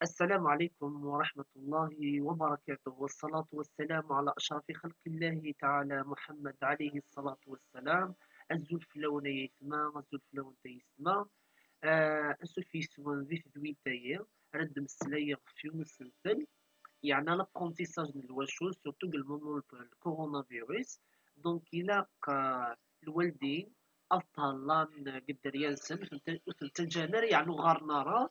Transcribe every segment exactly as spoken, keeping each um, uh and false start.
السلام عليكم ورحمة الله وبركاته، والصلاة والسلام على أشرف خلق الله تعالى محمد عليه الصلاة والسلام. Azul fell-awen ay aytma, azul fell-awen ay yessetma. Ah, anṣuf yes-wen di tedwilt-agi, ara d-mmeslayeɣ ɣef yiwen n usentel, yeɛna l'apprentissage n lwacu, surtout deg lmument n coronavirus. Donc, ilaq, ah, lwaldin ad ṭṭallan deg dderya-nsen, ur ten-, ur ten-ttaǧǧan ara, yeɛni ur ɣɣaren ara.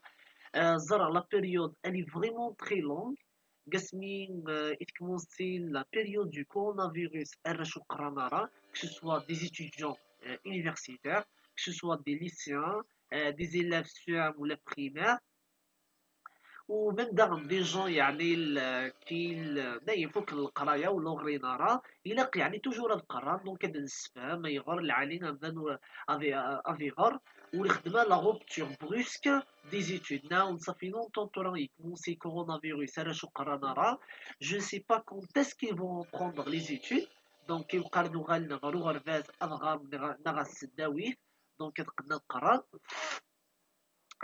Ah, ẓer la période, elle est vraiment très longue. Deg asmi, ah, i tecmenci la période du coronavirus, arrac ur qqaren ara, que ce soit des étudiants, ah, universitaires, que ce soit des lycéens, ah, des élèves S E M ou la primaire, ou même daɣen des gens, yeɛni, l-, qui, l-, dayen fukken leqraya ur ɣrin ara, ilaq, yeɛni, toujours ad qqaren. Donc ad nessefhem ayɣer lɛali amdan u-, ad i-, ad iɣer, ur ixeddem ara la rupture brusque des études. Now, ça fait longtemps tura yekmensi coronavirus, arrac ur qqaren ara. Je ne sais pas quand est-ce qu'ils vont reprendre les études. Donc iwqar ad uɣalen ɣer uɣerbaz ad ɣren neɣ, neɣ ɣer tesdawit. Donc ad qqnen ad qqaren.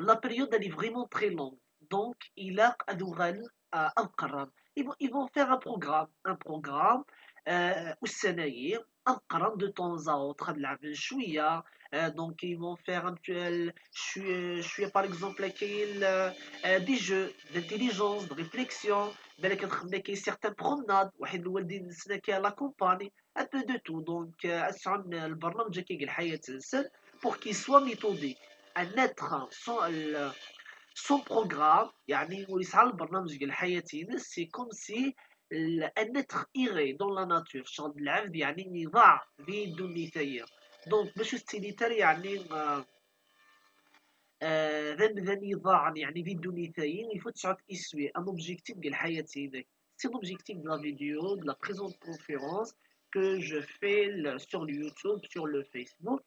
La période, elle est vraiment très longue. Donc ilaq ad uɣalen, euh, ad qqaren. Ils vont, ils vont faire un programme, un programme, euh, ussan-agi, ad qqaren de temps à autre, ad lɛeben cwiya. Euh, donc ils vont faire un petit, euh, cwi-, cwiya, par exemple, akayel, euh, euh, des jeux d'intelligence, de réflexion, balak ad xedmen akayel certaines promenades, waḥid lwaldin-nsen akka la compagnie. Un peu de tout. Donc, euh, ad sɛun lbarnamej akka deg lḥayat-nsen, pour qu'il soit méthodique. Un être sans, le, sans programme, yeɛni ur yesɛi ara lbarnamej deg lḥayat-ines, c'est comme si, le, un être errait dans la nature. Ccɣel n lɛebd, yeɛni, iḍaɛ di ddunit-agi. Donc, bac ur tettili ara, yeɛni, euh, euh, d amdan iḍaɛen, yeɛni, di ddunit-agi, il faut ad tesɛuḍ iswi, un objectif deg lḥayat-inek. C'est l'objectif de la vidéo, de la présente conférence que je fais le, sur le YouTube, sur le Facebook.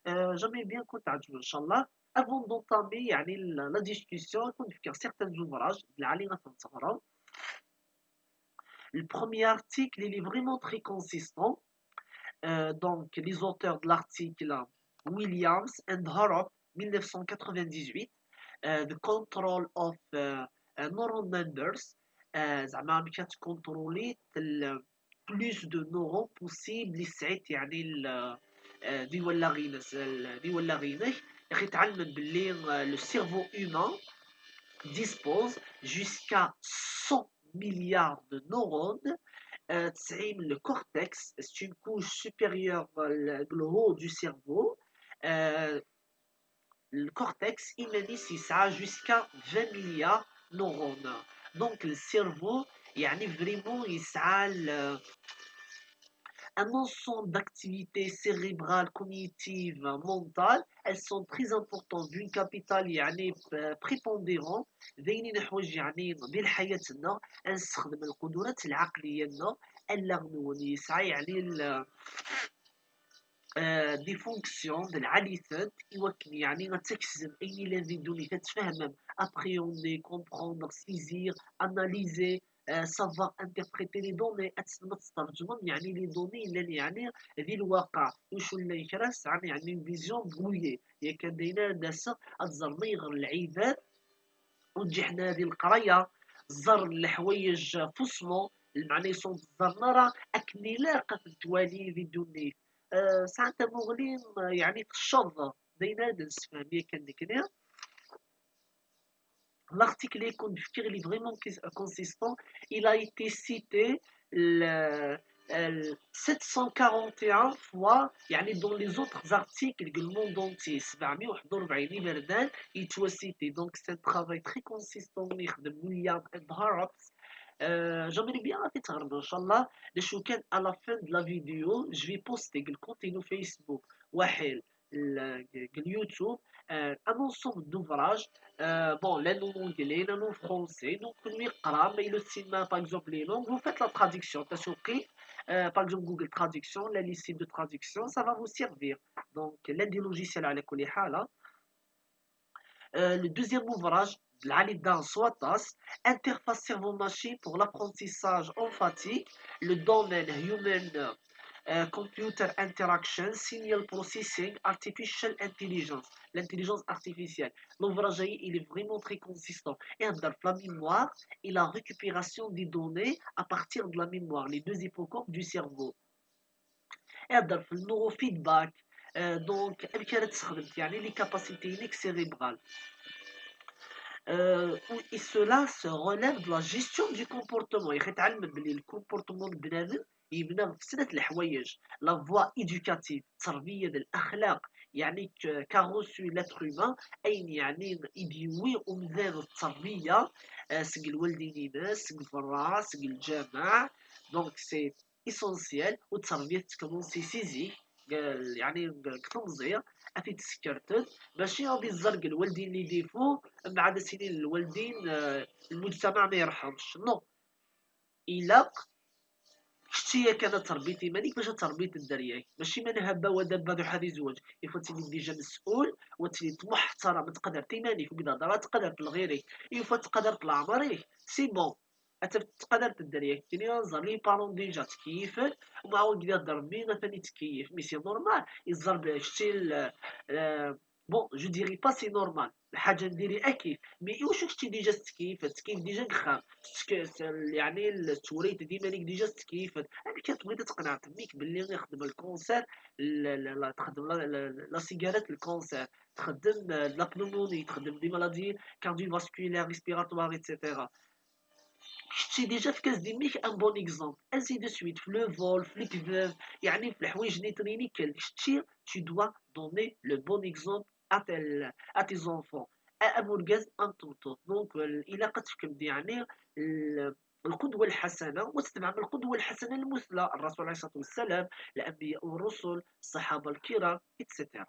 Euh, j'aimerais bien كنت تعجبوا, إن شاء الله. Avant d'entamer, yeɛni, la, la discussion, ad wen-fkeɣ certains ouvrages, d lɛali ad ten-teɣrem. Le premier article, il est vraiment très consistant. Euh, donc, les auteurs de l'article, Williams and Harrop, mille neuf cent quatre-vingt-dix-huit, euh, The Control of, euh, euh, Neural Numbers, euh, زعما amek ad تكونترولي ال-, plus de neurones possible, li sɛit, yeɛni, ال-, euh, di wallaɣ-ines, ال-, di wallaɣ-inek, i ɣ-iɛelmen belli, euh, le cerveau humain dispose jusqu'à cent milliards de neurones, euh, tesɛin le cortex, c'est une couche supérieure, euh, le, le haut du cerveau, euh, le cortex, iman-is yesɛa jusqu'à vingt milliards neurones. Donc le cerveau, yeɛni, vraiment yesɛa le, un ensemble d'activités cérébrales, cognitives, mentales, elles sont très importantes, d'une capitale, yeɛni, p-, prépondérante. D ayen i neḥwaǧ, yeɛni, di lḥayat-nneɣ, ad nessexdem lqudurat lɛaqliya-nneɣ, allaɣ-nwen yesɛa, yeɛni, l-, euh, des fonctions d lɛali-tent, i wakken, yeɛni, ad tagzem ayen yellan di ddunit, ad tfehmem, appréhender, comprendre, saisir, analyser, euh, savoir interpréter les données, ad tessnem ad testṛeǧmem, yeɛni, les données yellan, yeɛni, di lwaqiɛ, ur cullen kra, sɛan, yeɛni, une vision brouillée. Yakan d ayen ara d-aseɣ, ad ẓren ayɣer lɛibad ur ǧǧiḥen ara di leqraya, ẓẓaren leḥwayeǧ f uṣmu, lmeɛna yesɛun ẓẓaren ara akken ilaq ad ten-twali di ddunit. Euh, sɛan tamuɣli, euh, yeɛni tecceḍ, d ayen ara d-nessefhem yakan nekni. L'article i kun-d-fkiɣ, il est vraiment quis-, consistant. Il a été cité le, euh, sept cent quarante et un fois, yeɛni, dans les autres articles deg le monde entier. Sebɛemya u ḥedd u rebɛin iberdan yettwacité. Donc c'est un travail très consistant i yexdem Williams and Harrop. Euh, j'aimerais bien ad t-teɣrem, إن شاء الله. D acu kan, à la fin de la vidéo, je vais poster deg le compte-inu Facebook, waḥil, le, deg le YouTube, euh, un ensemble d'ouvrages. Euh, bon, llan en anglais, llan en français. Donc, kenwi qqaṛem, ma yella ur tessinem, par exemple, les langues, vous faites la traduction. Tasuqi, euh, par exemple, Google Traduction, la liste de traduction, ça va vous servir. Donc, llan des logiciels, ɛla kulli ḥal, hein. Euh, le deuxième ouvrage, d lɛali-ines s waṭas, Interface cerveau-machine pour l'apprentissage emphatique, le domaine human, Computer interaction, signal processing, artificial intelligence, l'intelligence artificielle. L'ouvrage il est vraiment très consistant. Et la mémoire et la récupération des données à partir de la mémoire, les deux hippocampes du cerveau. Et le neurofeedback, donc, les capacités cérébrales. Et cela se relève de la gestion du comportement. Le comportement de l'humain, il y a la voie éducative, التربية ديال الأخلاق, يعني qu'a reçu l'être humain, أين يعني يديوي ومزال التربية, سق الوالدين, سق برا, سق الجامع. Donc c'est essentiel, والتربية تكمونسي سي زيك, يعني كتمزير, أفي تسكرتد, ماشي غادي الزرق الوالدين اللي يديفو, من بعد سنين الوالدين, المجتمع ما يرحمش, non. إلا كشتي كان تربيتي مانيك باش تربيت الدرياي, ماشي من هبه ودبه ذو حد يزوج. يفوت تيني ديجا مسؤول, وتيني طموح محترم, تقدر تيمانيك وكذا دارا, تقدر تلغيريك, يفوت تقدر تلعمريك, c'est bon. أنت تقدر تدريك كيني زار لي بارون ديجا تكيفت, ومع وقت هاد ربي غا ثاني تكيف, mais c'est normal. يزار بشتي ال- آه، bon, je dirais pas c'est normal, الحاجه نديري اكيد, mais واش كنتي ديجا تكيفت, تكيف ديجا كخام, يعني التوريت ديما ليك ديجا تكيفت. انا كنت بغيت تقنع تميك باللي يخدم الكونسير, لا تخدم لا سيجارات الكونسير, تخدم la pneumonie, تخدم des maladies cardiovasculaires, respiratoires, et cetera. كشتي ديجا في كاس ديميك un bon exemple, ainsi de suite, في le vol, في الكذب, يعني في الحوايج اللي تريني كل كشتي, tu dois donner le bon exemple à tes enfants, à un orgasme, un tonton. Donc, إلا قد فكمت يعني القدوة الحسنة, وتتبع القدوة الحسنة المثلى, الرسول عليه الصلاة والسلام, الأنبياء والرسل, الصحابة الكرام, et cetera.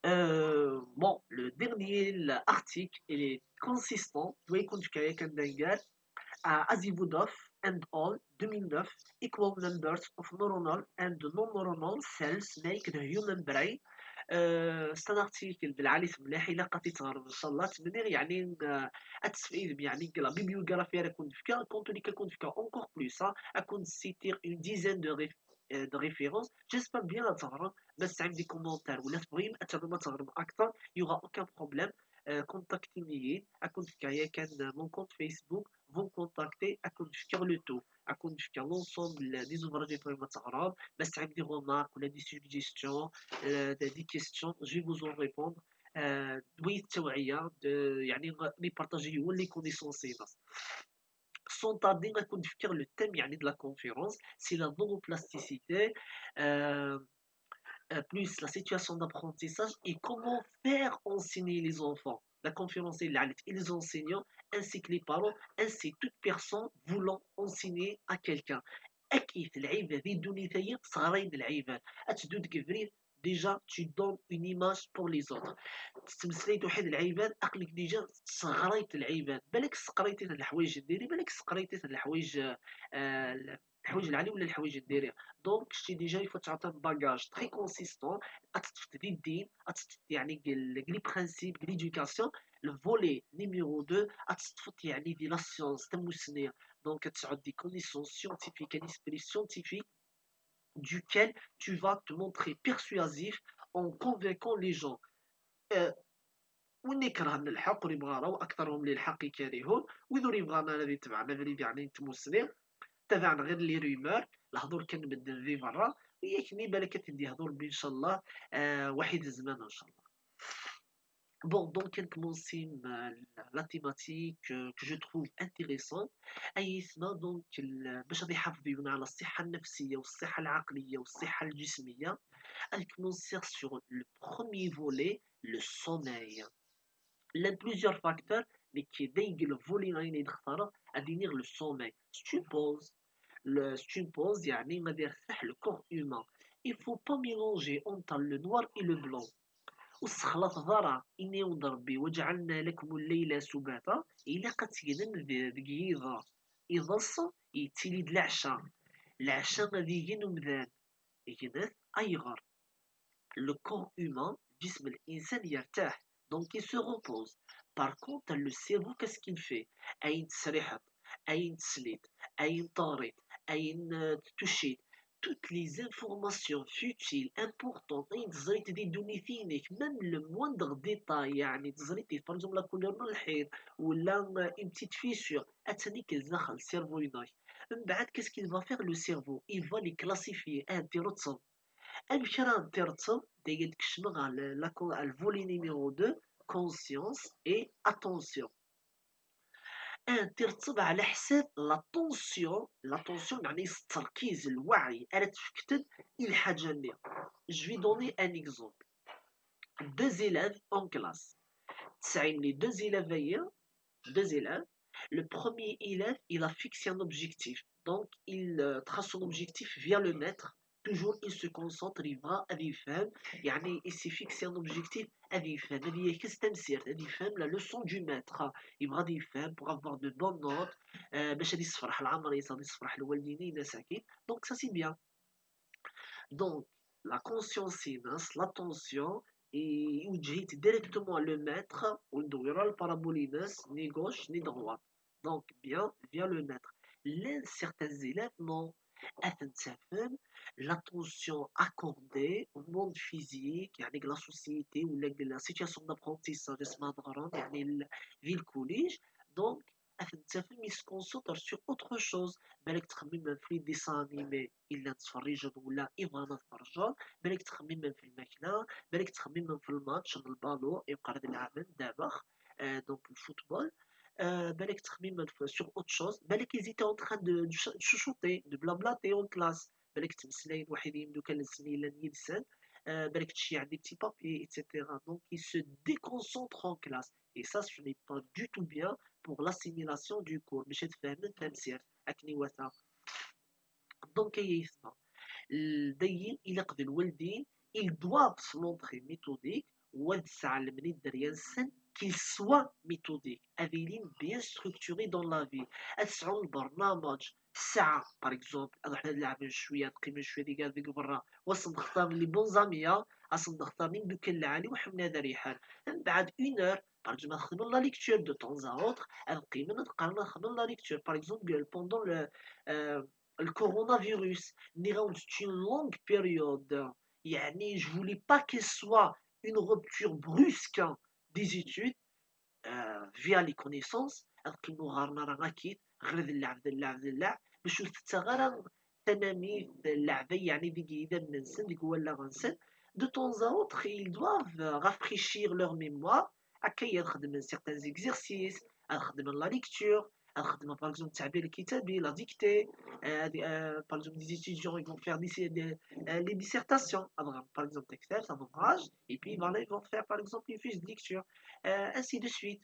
Euh, bon, le dernier article, il est consistant, ويكون في كاية كان دنجال, Azivodov and al deux mille neuf, equal numbers of neuronal and non-neuronal cells make the human brain. C'est un article de العالي مليح, إلا قاتي تغرب إن شاء الله تمنير يعني, أتسفيد يعني la bibliographie راه كنت فيها, كنت لي كنت فيها encore plus, أكون citer une dizaine de, de références. J'espère bien تغرب, بس عندي commentaire ولا تبغي أتعلم تغرب أكثر, il y aura aucun problème. Contactez-moi, أكون في كاية كان mon compte Facebook, vous me contactez, أكون في كاع le tout, أكون في كاع l'ensemble des ouvrages اللي تغرب, بس عندي remarques ولا des suggestions, des questions, je vais vous en répondre. دويت التوعية, يعني ني بارطاجي هو les connaissances. Sans tarder غنكون نفكر le thème يعني de la conférence, c'est la neuroplasticité, euh, euh, plus la situation d'apprentissage et comment faire enseigner les enfants. La conférence est là, et les enseignants ainsi que les parents, ainsi toute personne voulant enseigner à quelqu'un. أكيد العيبة ذي دوني ثيب صغرين العيبة, أتدود قبريد, déjà tu donnes une image pour les autres. تتمسليت واحد العيبان, عقلك ديجا صغريت العيبان, بالك سقريتي الحوايج نديري, بالك سقريتي الحوايج, آه, الحوايج العالي ولا الحوايج نديري. Donc شتي ديجا يفوت تعطي bagage très consistant, أتتفت دي الدين, أتتفت يعني les principes de l'éducation. Le volet numéro deux, أتتفت يعني دي la science تموسنية. Donc تسعد des connaissances scientifiques, un esprit scientifique duquel tu vas te montrer persuasif en convaincant les gens. Euh, وين يكرهن الحق وري بغا راه, واكثرهم للحق كارهون, وإذا ري بغانا الذي تبعنا بريد يعني تموسني, تبعنا غير les rumeurs, الهضور كان بدل ذي برا, وياكني بالك تدي هضور بي إن شاء الله, آه, واحد الزمان إن شاء الله. Bon, donc كنكمونسي la thématique que je trouve intéressante, أيثما donc باش غادي يحافظونا على الصحة النفسية والصحة العقلية والصحة الجسمية. نكمونسي sur le premier volet, le sommeil. لان plusieurs facteurs, mais كي دايق le volet غادي نختار, غادي نير le sommeil. C'est une pause, c'est une pause يعني غادي يرتاح le corps humain. Il faut pas mélanger entre le noir et le blanc. وسخلاط ضرا إني ود ربي وجعلنا لكم الليل سباتا. إلا قتينا دقيقة إضص يتيلي العشاء. العشاء غادي يجي نمذان يجنث أيغر. Le corps humain, جسم الإنسان يرتاح, donc il se repose. Par contre, le cerveau, qu'est-ce qu'il fait? أين تسريحت, أين تسليت, أين طارت, ayen euh, tucit, toutes les informations futiles, importantes, ayen teẓriḍ di ddunit-inek, même le moindre détail, يعني teẓriḍ par exemple la couleur n lḥiḍ, ou là euh, une petite fissure, attan-ik daxel cerveau-inek. Mbeɛd, qu'est-ce qu'il va faire le cerveau? Il va les classifier, ad tiretteb. Amek ara tiretteb? Dagi ad kecmeɣ ɣer le volet numéro deux, conscience et attention. Ad tiretteb على حساب la tension, la tension يعني التركيز, الوعي, ara tfekted i lḥaǧa-nni. Je vais donner un exemple. Deux élèves en classe. Tesɛim les deux élèves-agi, deux élèves. Le premier élève, il a fixé un objectif. Donc, il euh, trace son objectif via le maître. Toujours, il se concentre, il va à des femmes. يعني, il s'est fixé un objectif à des femmes. هذه هي كاس تمسير, à des femmes, la leçon du maître. Il va des femmes pour avoir de bonnes notes. Euh, باش غادي يسفرح العمر, غادي يسفرح الوالدين, الى ساكت. Donc, ça, c'est bien. Donc, la conscience, c'est l'attention, et يوجهيت directement le maître, وندويرو البارابولينس, ni gauche, ni droite. Donc, bien, via le maître. Là, certains élèves, non. Ad ten-tafem, l'attention accordée au monde physique, يعني la société, ou la, la situation d'apprentissage, اسمها ضغران, يعني ال-, في الكوليج. Donc, ad ten-tafem, ils se concentrent sur autre chose. Balak ttxemmimen في les dessins animés, إلا ttferriǧen ولا يبɣan ad ferrǧen. Balak ttxemmimen في الماكلة, balak ttxemmimen في الماتش, البالو, يبقى هذا العام دابخ, euh, donc le football. Euh, balak ttxemmimen في, sur autre chose. Balak ils étaient en train de, de ch-, chuchoter, de blablater en classe. Balak ttmeslayen waḥid yimdukal-nsen yellan yid-sen. Euh, balak tceyyeɛ des petits papiers, et cetera. Donc, ils se déconcentrent en classe. Et ça, ce n'est pas du tout bien pour l'assimilation du cours. باش ad tfehmem tamsirt, akken iwata. Donc, ay aytma, l-, dayen, ilaq d lwaldin, ils doivent se montrer méthodiques, wa d sɛelmen i dderya-nsen, qu'ils soient méthodiques, ad ilin bien structurés dans la vie, ad sɛun lbarnamaǧ, ssaɛa, par exemple, ad ruḥen ad lɛeben cwiya, ad qqimen cwiya deg, deg berra, wa ad sen-d-xtaren les bons amis, ad sen-d-xtaren imdukal lɛali, u ḥemmlen ad riḥen. Mbeɛd une heure, par exemple, ad xedmen la lecture de temps à autre, ad qqimen ad qqaren ad xedmen la lecture, par exemple, pendant le, euh, le coronavirus, نيغاون c'est une longue période, يعني, je voulais pas qu'il soit une rupture brusque des études, euh, via les connaissances, ad qqimen ur ɣaren ara akid, ɣer d lleɛb, d lleɛb, d lleɛb, bac ur tettaɣ ara tanamit, lleɛba, يعني, deg yidammen-nsen, deg wallaɣ-nsen. De temps à autre, ils doivent rafraîchir leur mémoire, akka ad xedmen certains exercices, ad xedmen la lecture, ad xedmen, par exemple, ttaɛbir kitabi, la dictée, euh, euh, par exemple, des étudiants, ils vont faire des, des, euh, les dissertations, ad ɣren, par exemple, taktabt, un ouvrage, et puis voilà, ils vont faire, par exemple, une fiche de lecture, euh, ainsi de suite.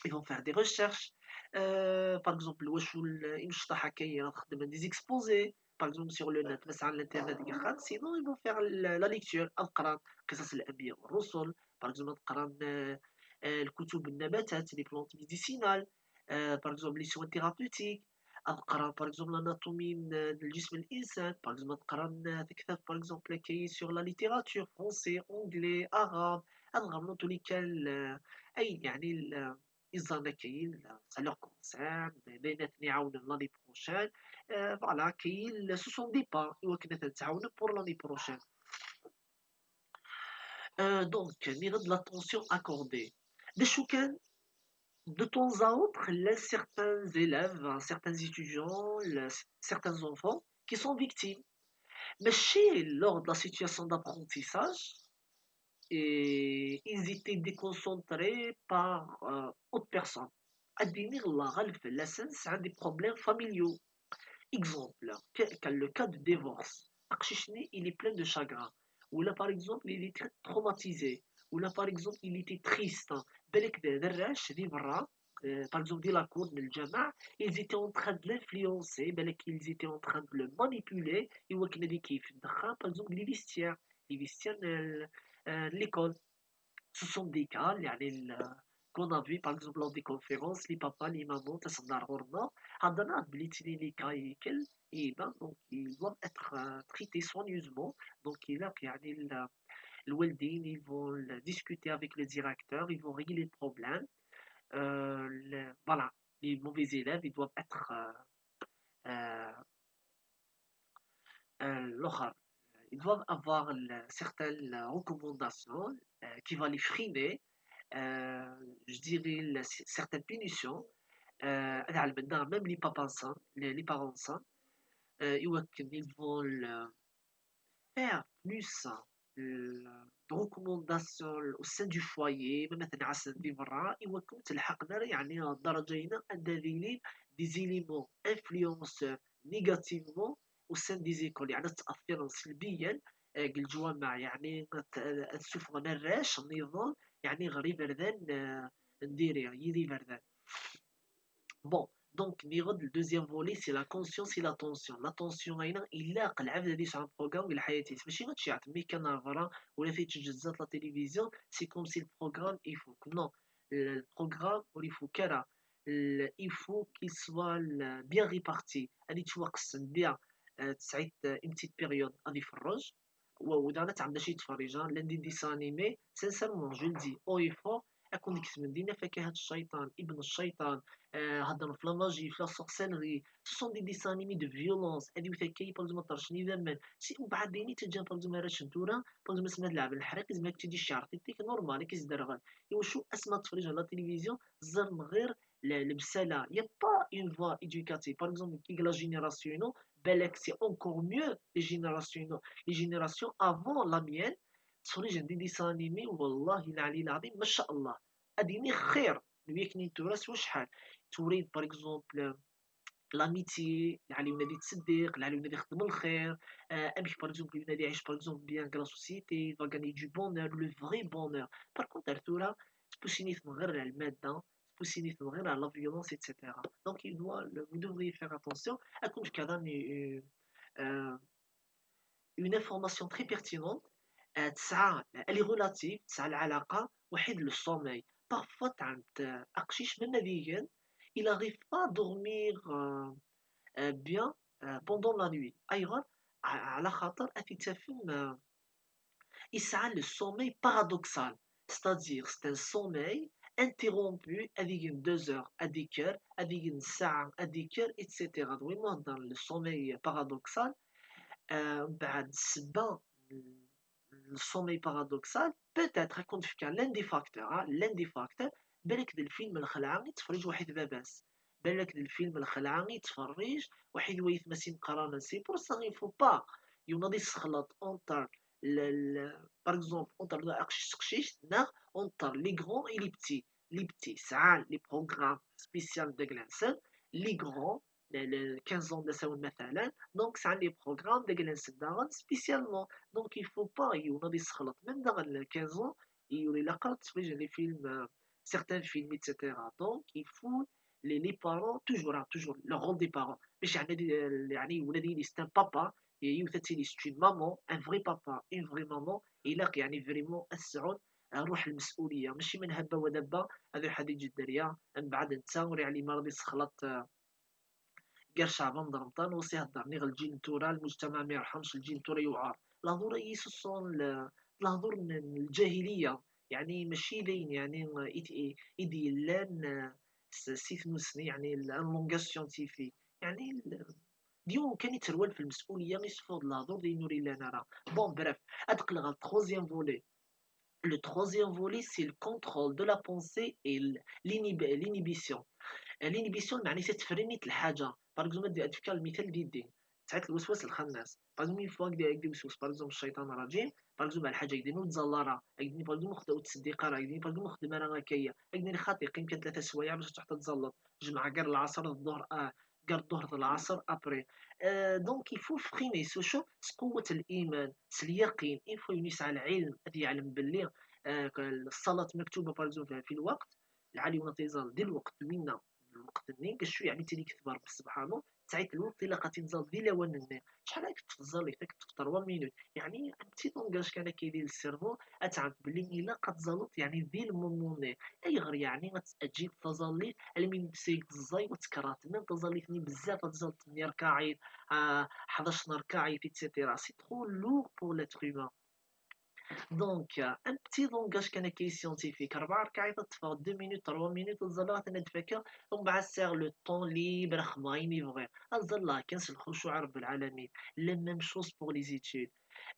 Ils vont faire des recherches, euh, par exemple, wacu l-, imecṭaḥ akka, ad xedmen des exposés, par exemple, sur le net, مثلا, l'internet, sinon, ils vont faire la, la lecture, ad qqaren قصص الأنبياء والرسل, par exemple, ad qqaren, euh, euh, الكتب النباتات, les plantes médicinales, euh, par exemple, les soins thérapeutiques, ad qqaren, par exemple, l'anatomie n-, n-, الجسم الإنسان, par exemple, ad qqaren, euh, taktabt, par exemple, كاين sur la littérature, français, anglais, arabe, ad ɣren en tous les cas, euh, أي, يعني, ال-, iẓan-a kayen, ça leur concerne, d ayen ad ten-iɛawnen l'année prochaine. Euh, voilà, kayen, ce sont des pas i wakken ad ten-ttɛawnen pour l'année prochaine. Euh, donc, نيغد l'attention accordée. D acu kan, de temps à autre, llan certains élèves, certains étudiants, certains enfants qui sont victimes. Mais lors de la situation d'apprentissage, et ils étaient déconcentrés par, euh, autre personne. Ad iniɣ, Allah ɣaleb fell-asen, sɛan des problèmes familiaux. Exemple, que-, que le cas de divorce. Aqcic-nni, il est plein de chagrin. Ou là, par exemple, il était traumatisé. Ou là, par exemple, il était triste. Balak d, d arrac di berra, euh, par exemple, di la cour, n lǧameɛ, ils étaient en train de l'influencer, balak ils étaient en train de le manipuler, i wakken ad ikeyyef ddexxan, par exemple, les vestiaires, les vestiaires n, euh, l'école. Ce sont des cas, يعني, ال-, qu'on a vu, par exemple, lors des conférences, les papas, les mamans, ttasen-d ar ɣur-neɣ, heddren-aɣ-d belli ttinin les cas, et ben, donc, ils doivent être, euh, traités soigneusement. Donc, ilaq, يعني, ال-, الوالدين, ils vont le discuter avec le directeur, ils vont régler le problème. Euh, le, voilà, les mauvais élèves, ils doivent être, euh, euh, euh, l'okhar, ils doivent avoir le- certaines recommandations euh, qui va les freiner, euh, je dirais le- certaines punitions, euh, ad ɛelmen daɣen même les parents, les, les parents, euh, iwakken ils vont le- faire plus euh, de recommandations au sein du foyer, même مثلا عسل دي برا, iwakken تلحقنا يعني الدرجة هنا أن des éléments influenceurs négativement au sein des écoles, يعني تأثر سلبيا آه، الجوامع يعني تسوفغ نراش نظام يعني غريب ردان نديري يدي بردان. Bon, donc نيغد le deuxième volet c'est la conscience et l'attention. L'attention هنا إلا قلعب هذه ساعة programme إلى حياتي ماشي غتشي عتمي كان غرا ولا في تجزات la télévision, c'est comme si le programme يفوك. Non, le programme il faut كرا il faut qu'il soit bien réparti. هذه توقسم بها تسعيد une petite période غادي يفرج ودانا تعمدا شي تفرج لان des dessins animés sincèrement je le dis haut et fort اكون ديك من دينا فكاهة الشيطان ابن الشيطان آه هضر في la magie في la sorcellerie, ce sont des dessins animés de violence هذه وثاكي بلز ما طرشني ذمن سي وبعد ديني تجي بلز ما راش نتورا بلز ما سمعت لعب الحريق زعما كتجي شي عرفتي normal كيزدرغل. ايوا شو اسماء تفرج على la télévision زر من غير لبسالة, il y a pas une voie éducative. Par exemple كي la génération بالك c'est encore mieux les générations, les générations avant la mienne. تفرج عندي des dessins animés والله العلي العظيم ما شاء الله, اديني خير وياك نين تورا سوا شحال توريد par exemple l'amitié, العلي ونادي تصدق, العلي ونادي يخدم الخير, آه, امك par exemple ونادي يعيش par exemple bien dans la société, il va gagner du bonheur, le vrai bonheur. Par contre تورا تبوسيني من غير الماده, تبوسيني من غير la violence, et cetera. Donc il doit, vous devriez faire attention. اكون كذا une information très pertinente, تسعى, elle est relative, تسعى العلاقة وحيد le sommeil. Parfois تعند أقشيش من ناديين il arrive pas dormir bien pendant la nuit. أيضا على خاطر أتي تفهم يسعى le sommeil paradoxal, c'est-à-dire c'est un sommeil interrompu avec une deux heures à des cœurs, avec une ساعة à des cœurs, et cetera. Donc, le sommeil paradoxal, euh, بعد سبعة, le sommeil paradoxal, peut-être, comme l'un des facteurs, hein, l'un des facteurs, بالك الفيلم الخلعة يتفرج واحد باباس, بالك الفيلم الخلعة يتفرج واحد ويث ماشي مقرانا. C'est pour ça il faut pas يناض يسخلط entre par exemple entre أقشيش تقشيش ناغ entre les grands et les petits. Les petits سعان les programmes spécial داك الانسان, les grands les quinze ans دساون مثلا, donc سعان les programmes داك الانسان داغن spécialement. Donc il faut pas يناض يسخلط même داغن quinze ans يولي لا قرا تفرج les films, certains films, et cetera. Donc il faut les, les parents toujours, hein, toujours le rôle des parents. باش يعني يعني ولادي c'est un papa, يوثتي c'est une maman, un vrai papa, une vraie maman. إلا يعني vraiment السعود روح المسؤوليه ماشي من هبه ودبه. هذا حد يجي الدريه من بعد انت وري علي ما رضي سخلط غير شعب من رمضان وسي هضرني غير الجيل نتورا المجتمع ما يرحمش الجيل نتورا يوعر. الهضور يسوسون الهضور الجاهليه يعني ماشي باين يعني يدي لان سيث نسني يعني la langue scientifique يعني ديو كان يتروال في المسؤوليه غير سفوض الهضور دي نوري لنا راه. Bon bref, ادقل غا troisième volet. Le troisième volet c'est le contrôle de la pensée et l'inhibition. L'inhibition معناتها تفرينيت الحاجه. Par exemple ادفكر المثال دي الدين, تعيط الوسواس الخناس. Par exemple une fois هكذا هكذا وسوس, par exemple الشيطان الرجيم, par exemple على حاجه هكذا وتزلى راه هكذا, par exemple خدا وتصديق راه هكذا, par exemple خدمه راه هكايا هكذا خاطي قيم كانت ثلاثه سوايع باش تحت تزلط, جمعه كار العصر الظهر, اه كار الظهر العصر après. آه donc il faut freiner سو شو قوه الايمان اليقين. Il faut يسعى العلم هذا يعلم باللي آه الصلاه مكتوبه par exemple في الوقت العالي ونتيزال دي الوقت وينا الوقت النين كشو يعني تيلي كثبر بالسبحانه تعيط الوقت الا قاتي تزال دي لوان النين. شحال هاك تفضل لي فيك تفطر وان مينوت يعني انت لونغاج كان كيدير السيرفو اتعرف بلي الا قد زالت يعني دي الموموني اي غير يعني غتاجيل تزالي المين سيك الزاي وتكرات من تزاليتني بزاف تزالت ميركاعيد, آه حداش نهار كاعيد, et cetera. C'est trop lourd pour l'être humain. Donc, euh, un petit langage كان كي scientifique، أربعة ركعات تطفى، deux minutes، trois minutes، وتزلغ تناد فكا، ومن بعد سير le temps libre، خما يني بغي. أزلا كان سلخو شو رب العالمين. La même chose pour les études.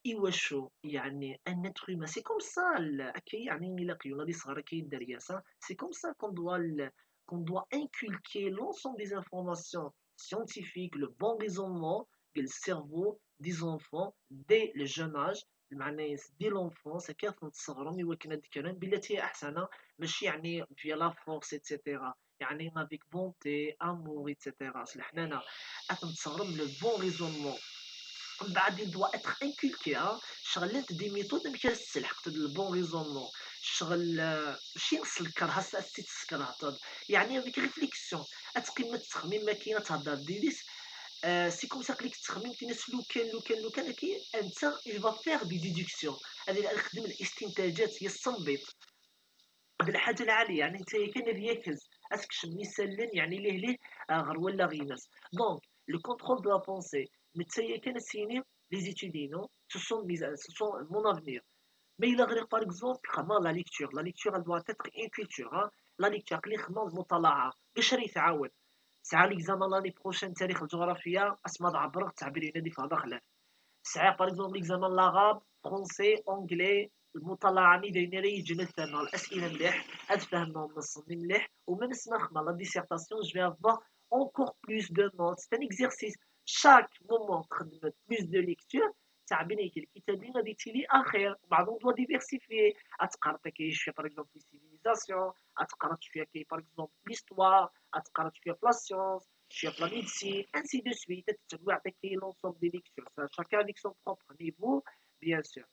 إيوا شو؟ يعني، un être humain، c'est comme ça، ال-، أكي، يعني، إلا قيونا دي صغار كي يدير ياسا، c'est comme ça qu'on doit le-، qu'on doit inculquer l'ensemble des informations scientifiques, le bon raisonnement, le cerveau des enfants dès le jeune âge، المعنى dès l'enfance، كيف نتصغرهم يوكنا ذكرهم بالتي هي أحسن، ماشي يعني via la force، et cetera. يعني avec bonté، amour، et cetera. سلحنانا، أكن تصغرهم le bon raisonnement. من بعد il doit être inculqué، ها، شغل انت des méthodes مكان السلحق تد le bon raisonnement. شغل، آه، ماشي نص الكره، هسا أسيت السكر هتد. يعني avec réflexion، أتقيم التخميم ما كاين تهضر ديديس. آه، c'est comme ça قلت لك التخميم كاين لو كان، لو كان، لو كان، كي انت il va faire des déductions. هذه اللي خدم الاستنتاجات، هي الصنبيط. بالحاجة العالية، يعني، انت كان يركز، اسكش مثلا، يعني، ليه، ليه، آه، غير ولا غيناس. Donc, le contrôle de la pensée، متسيا كان سيني les étudiants، ce sont mes، ce sont mon avenir. Mais il a, par exemple, comment la lecture, la lecture, elle doit être une culture, hein. La lecture، كلي خدمة المطالعة، باش راه يتعاون. ساعة l'examen l'année prochaine، تاريخ الجغرافيا، اسمها عبر تعبير ينادي في هذا خلاف. ساعة، par exemple, l'examen l'arabe، français، anglais، المطالعة ني داينا راه يجي مثلا الأسئلة مليح، أتفهمهم نصني مليح، ومن سنا خدمة la dissertation، je vais avoir encore plus de notes. C'est un exercice. Chaque moment تخدم plus de lecture، تعبيني الكتابين غادي تيلي اخر. وبعضهم doit diversifier، اتقرا كاين شويه par exemple في civilisation، اتقرا شويه كاين par exemple l'histoire، اتقرا شويه في la science، شويه في la médecine، ainsi de suite. تتبع حتى كاين l'ensemble des lectures، chacun avec son propre niveau bien sûr.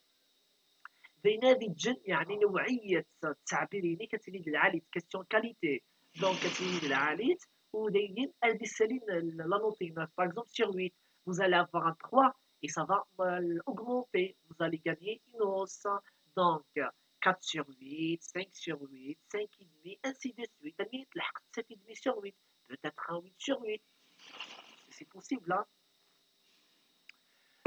بين هذه الجن يعني نوعيه التعبير، يعني كتعني العالي، question qualité. Donc كتعني العالي، ودايرين هذه السالين la note par exemple sur huit، vous allez avoir un trois et ça va, euh, augmenter. Vous allez gagner une hausse. Donc, quatre sur huit, cinq sur huit, cinq et demi, ainsi de suite. Peut-être un huit sur huit. C'est possible, hein.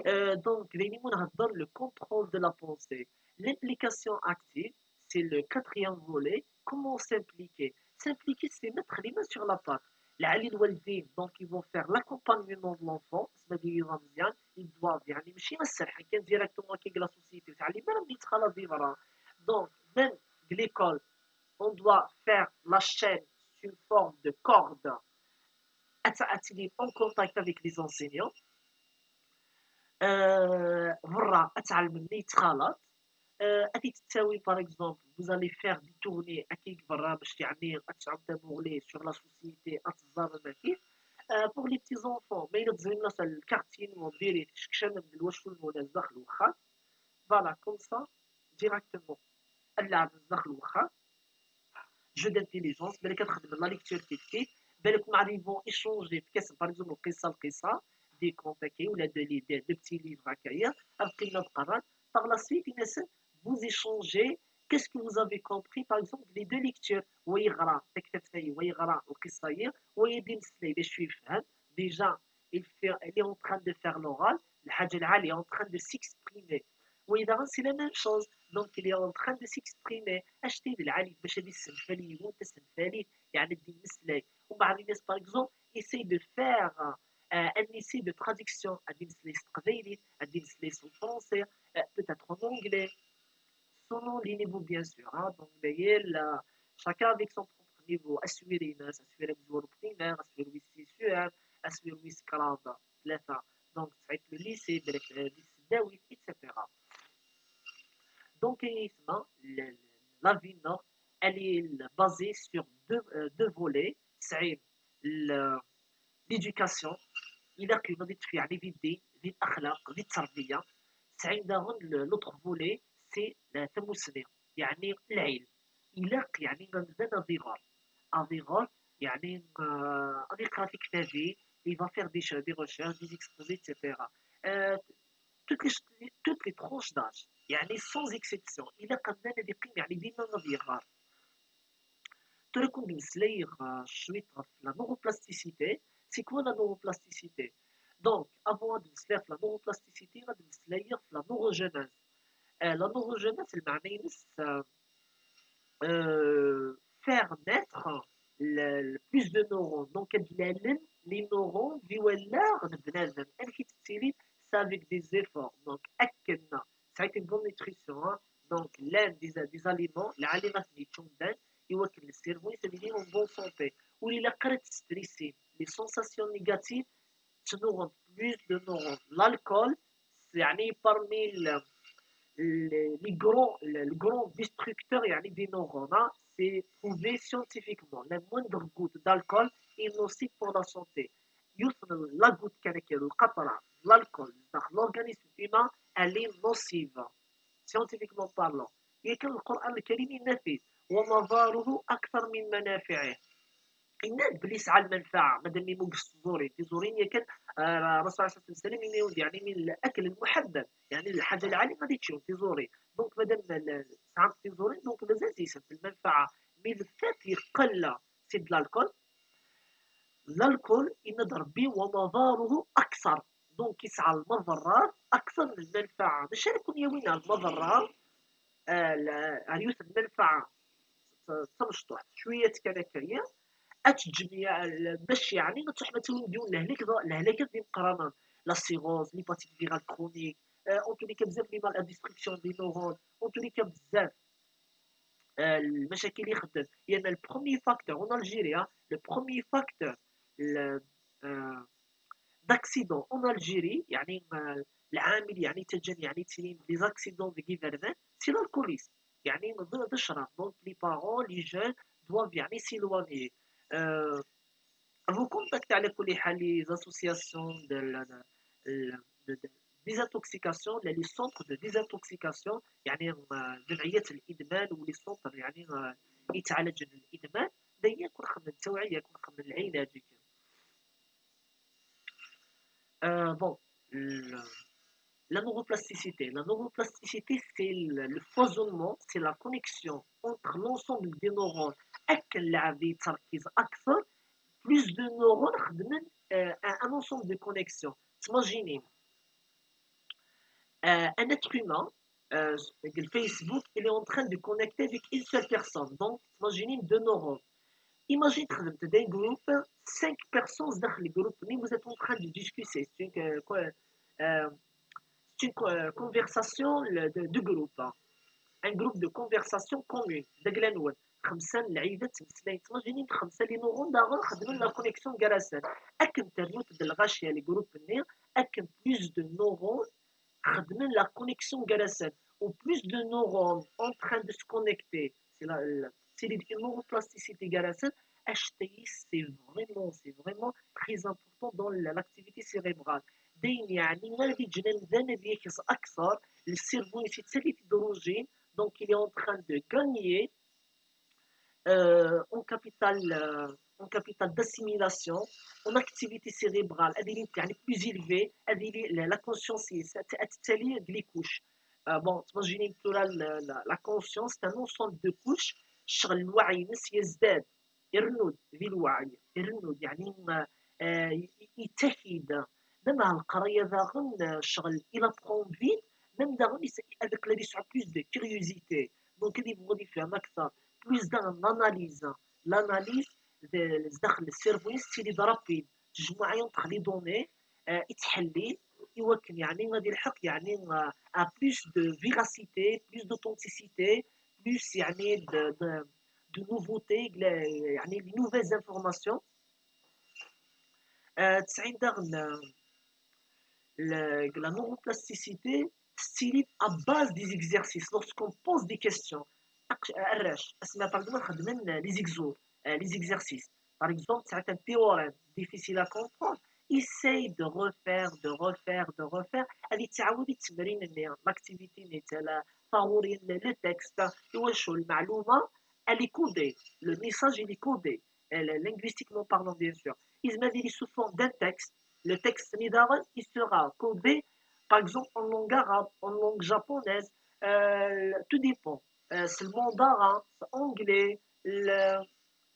Euh, donc, le contrôle de la pensée. L'implication active, c'est le quatrième volet. Comment s'impliquer ? S'impliquer, c'est mettre les mains sur la pâte. العالي الوالدين، donc ils vont faire l'accompagnement de l'enfant. اسمها ديريها مزيان، ils doivent، يعني ماشي من السرحان كان directement كي la société وتعلم، ما راه يتخلى vivre. Donc même l'école, on doit faire la chaîne sous forme de corde. اتلي en contact avec les enseignants. آه، برا اتعلم ملي يتخالط. آه، اتي تتاوي par exemple، vous allez faire des tournées اكيك برا باش يعني اتعاود تموغلي sur la société، اتزار المكيف. آه، pour les petits enfants، ما الا تزوين مثلا الكارتين وديري شكشان من الواش في المناسبة خلوخا. Voilà comme ça directement اللعب الزخ الوخر. Jeu d'intelligence، بالك كتخدم la lecture كيف كيف، بالك ما arrivons échanger في كاس par exemple القصه القصه، des contes هكايا ولا des livres، des petits livres هكايا، غنبقينا نقرا. Par la suite الناس vous échangez qu'est-ce que vous avez compris par exemple les deux lectures، ويغرا تكتب ثاني ويغرا القصه هي ويدي مسلي باش يفهم déjà. Il fait, il est en train de faire l'oral. الحاجه العاليه، en train de s'exprimer. واذا c'est la même chose، donc il est en train de s'exprimer. اش تيد العالي باش هادي السنفالي وانت السنفالي، يعني دي مسلي. وبعض الناس par exemple essaye de faire un essai de traduction، غادي نسلي تقبايلي، غادي نسلي français، peut-être en anglais, selon les niveaux bien sûr. Donc d'ailleurs chacun avec son propre niveau. Aswir inas, aswir amezwaru primaire, aswir wis six CE1، aswir wis kraḍ ثلاثة، donc تسعيط le lycée، بالك lycée الداوي، et cetera. Donc يسمى l'avenir، elle est basée sur deux, deux volets. تسعين l'éducation، الا قيمه دي التفيع، دي الدين، دي الاخلاق، دي التربيه. تسعين داغن l'autre volet c'est تموسني، يعني العلم. الا يعني غنبدا افيغور، افيغور يعني غادي يقرا في كتابي، il va faire des, des recherches, des exposés, et cetera. Toutes les, toutes les tranches d'âge، يعني sans exception. الا قمنا غادي يقيم يعني ديما افيغور. ترى كون نمسلاي شوية في la neuroplasticité. C'est quoi la neuroplasticité ? Donc avant نمسلاي في la neuroplasticité غادي نمسلاي في la neurogenèse. Euh, la neurogenèse, le ma'na-ines, euh, euh, faire naître le, le plus de neurones. Donc, ad d-lalen les neurones di wallaɣ n bnadem. Amek i tettili? C'est avec des efforts. Donc, akken, c'est avec une bonne nutrition, hein. Donc, llan des, des aliments, lɛali ma ten-yečča umdan, i wakken le cerveau-is ad yili en bonne santé. Ur ilaq ara ad t-stressin. Les sensations négatives ttnuɣent plus de neurones. L'alcool, c'est, يعني, parmi le, le, les grands, le, le grand destructeur, يعني, des neurones, hein, c'est prouvé scientifiquement. La moindre goutte d'alcool est nocive pour la santé. Yiwet n la goutte kan akka, lqaṭra, l'alcool, dans l'organisme humain, elle est nocive, scientifiquement parlant. Yakan Lqur'an Lkarim yenna-t-id, ومضاره أكثر من منافعه. Yenna-d belli yesɛa lmanfaɛa, madam imug s tẓurin. Tiẓurin yakan, ah, Rasul alayhi salatu wassalam yenna-yawen-d, يعني, من الأكل المحبب، يعني, الحاجة العالية غادي تشوف tiẓurin. Donc, madam, sɛant tiẓurin, donc, mazal-tt lmanfaɛa. Mais le fait yeqqel c'est de l'alcool, l'alcool, yenna-d Rebbi, ومضاره أكثر. Donc, yesɛa lmaḍerrat أكثر من lmanfaɛa. D acu ara ken-yawin ɣer lmaḍerra, ah, la, ɣer yiwet n lmanfaɛa d tamecṭuḥt, cwiya kan akka, ad teǧǧem ya-, bac, يعني, ad tṛuḥem ad tawim yiwen lehlak, lehlak d imeqqranen. La cirrhose, l'hépatite virale chronique, euh, en tous les cas, bzaf les mal-, la destruction des neurones, en tous les cas, bzaf. آه، المشاكل يخدم. لأن le premier facteur en Algérie, hein, le premier facteur, le, euh, d'accident en Algérie, يعني, آه، العامل، يعني، تجن، يعني، تسيرين les accidents في كيفرمان, c'est l'alcoolisme. يعني، ضد الشراب. Donc, les parents, les jeunes doivent, يعني, s'éloigner. Euh, vous contactez على كل حال les associations de la, de, de, de désintoxication, les, les centres de désintoxication, يعني، آه، جمعيات الإدمان و les centres، يعني، آه، يتعالج الإدمان. دايما يكون خدمة التوعية، يكون خدمة العلاج. Euh, bon, le, la neuroplasticité. La neuroplasticité, c'est le, le foisonnement, c'est la connexion entre l'ensemble des neurones. أكن لعب تركيز أكثر, plus de neurones خدمن, euh, un, un ensemble de connexions. تماجيني, euh, un être humain, euh, le Facebook, il est en train de connecter avec une seule personne. Donc, تماجيني deux neurones. Imagine تخدم dans un groupe, cinq personnes داخل le groupe, mais vous êtes en train de discuter. C'est une, euh, co-, euh, c'est une co-, euh, conversation de, de groupe, hein. Un groupe de conversation commune. داك لنون. خمسة لعيبات تمسلاين. تماجيني خمسة les neurones داغن خدمن la connexion كراسان. أكن ترنوت د الغاشية le groupe ني, أكن plus de neurones خدمن la connexion كراسان. و plus de neurones en train de se connecter. C'est la, la, c'est les neuroplasticité كراسان. H T I, c'est vraiment, c'est vraiment très important dans la, l'activité cérébrale. داين يعني غادي تجنن ذا نبيك أكثر, le cerveau يسيتسالي هيدروجين, donc il est en train de gagner, euh, en capital, euh, en capital d'assimilation, en activité cérébrale, elle est, يعني, plus élevée, elle est, la, la conscience, c'est, c'est, c'est les couches. Euh, bon, تماجيني la, la, la conscience, c'est un ensemble de couches, شغل الوعي نس يزداد, يرنود ذي الوعي, يرنود, يعني, آه، آه، يتهيد. Même القراية داغن, آه، شغل il apprend vite, même داغن يس-, هذاك الذي يسعى plus de curiosité. Donc, هذه بغض يفهم أكثر. Plus داغن l'analyse. L'analyse, داخل le cerveau, c'est les rapides. تجمع entre les données, آه، يتحلي, يوكل, يعني, غادي الحق, يعني, آه، à plus de véracité, plus d'authenticité, plus, يعني, de, de, de nouveauté, يعني, les nouvelles informations. آه، تسعين داغن, آه، ل-، la neuroplasticité تستيلي à base des exercices. Lorsqu'on pose des questions, أق-، الراش، اسمها par exemple خدمن les exos, آه، les exercices. Par exemple, c'est un théorème difficile à comprendre. Essaye de refaire, de refaire, de refaire. هذه تعاود التمرين ني, l'activité ني تاع la, فاغوري le, le texte. إوا شو المعلومة, elle est codée. Le message, il est codé. Euh, linguistiquement parlant, bien sûr. يزمر ديري sous forme d'un texte. Le texte ني داغن, il sera codé, par exemple, en langue arabe, en langue japonaise, euh, tout dépend. Euh, c'est le mandarin, c'est anglais, le,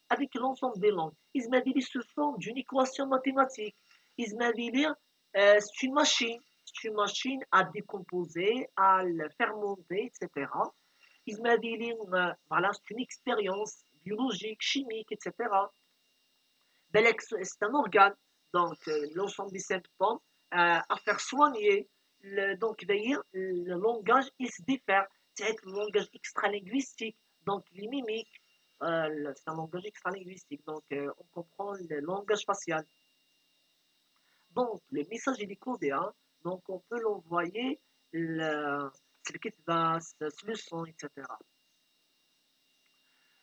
avec l'ensemble des langues. يزمر ديري sous forme d'une équation mathématique. يزمر ديري, euh, c'est une machine, c'est une machine à décomposer, à le fermenter, et cetera. Il m'a dit, euh, voilà, c'est une expérience biologique, chimique, et cetera. Balak, c'est un organe, donc euh, l'ensemble des symptômes euh, à faire soigner. Le, donc, d'ailleurs, le langage, il se diffère. C'est le langage extralinguistique, donc les mimiques, euh, c'est un langage extralinguistique, donc euh, on comprend le langage facial. Donc, le message, il est codé, hein. Donc, on peut l'envoyer le, le son, et cetera.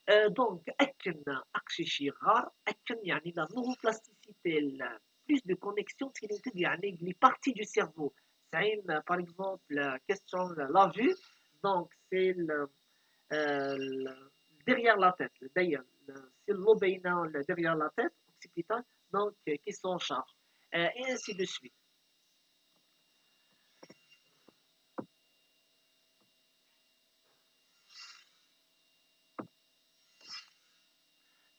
Euh, donc, akken aqcic yeɣɣar, akken, يعني, la neuroplasticité, plus de connexion, c'est une يعني, les parties du cerveau. C'est, par exemple, la question de la vue, donc c'est le, euh, le, derrière la tête, d'ailleurs, c'est le lobe derrière la tête, occipital, donc, euh, qui s'en charge, euh, et ainsi de suite.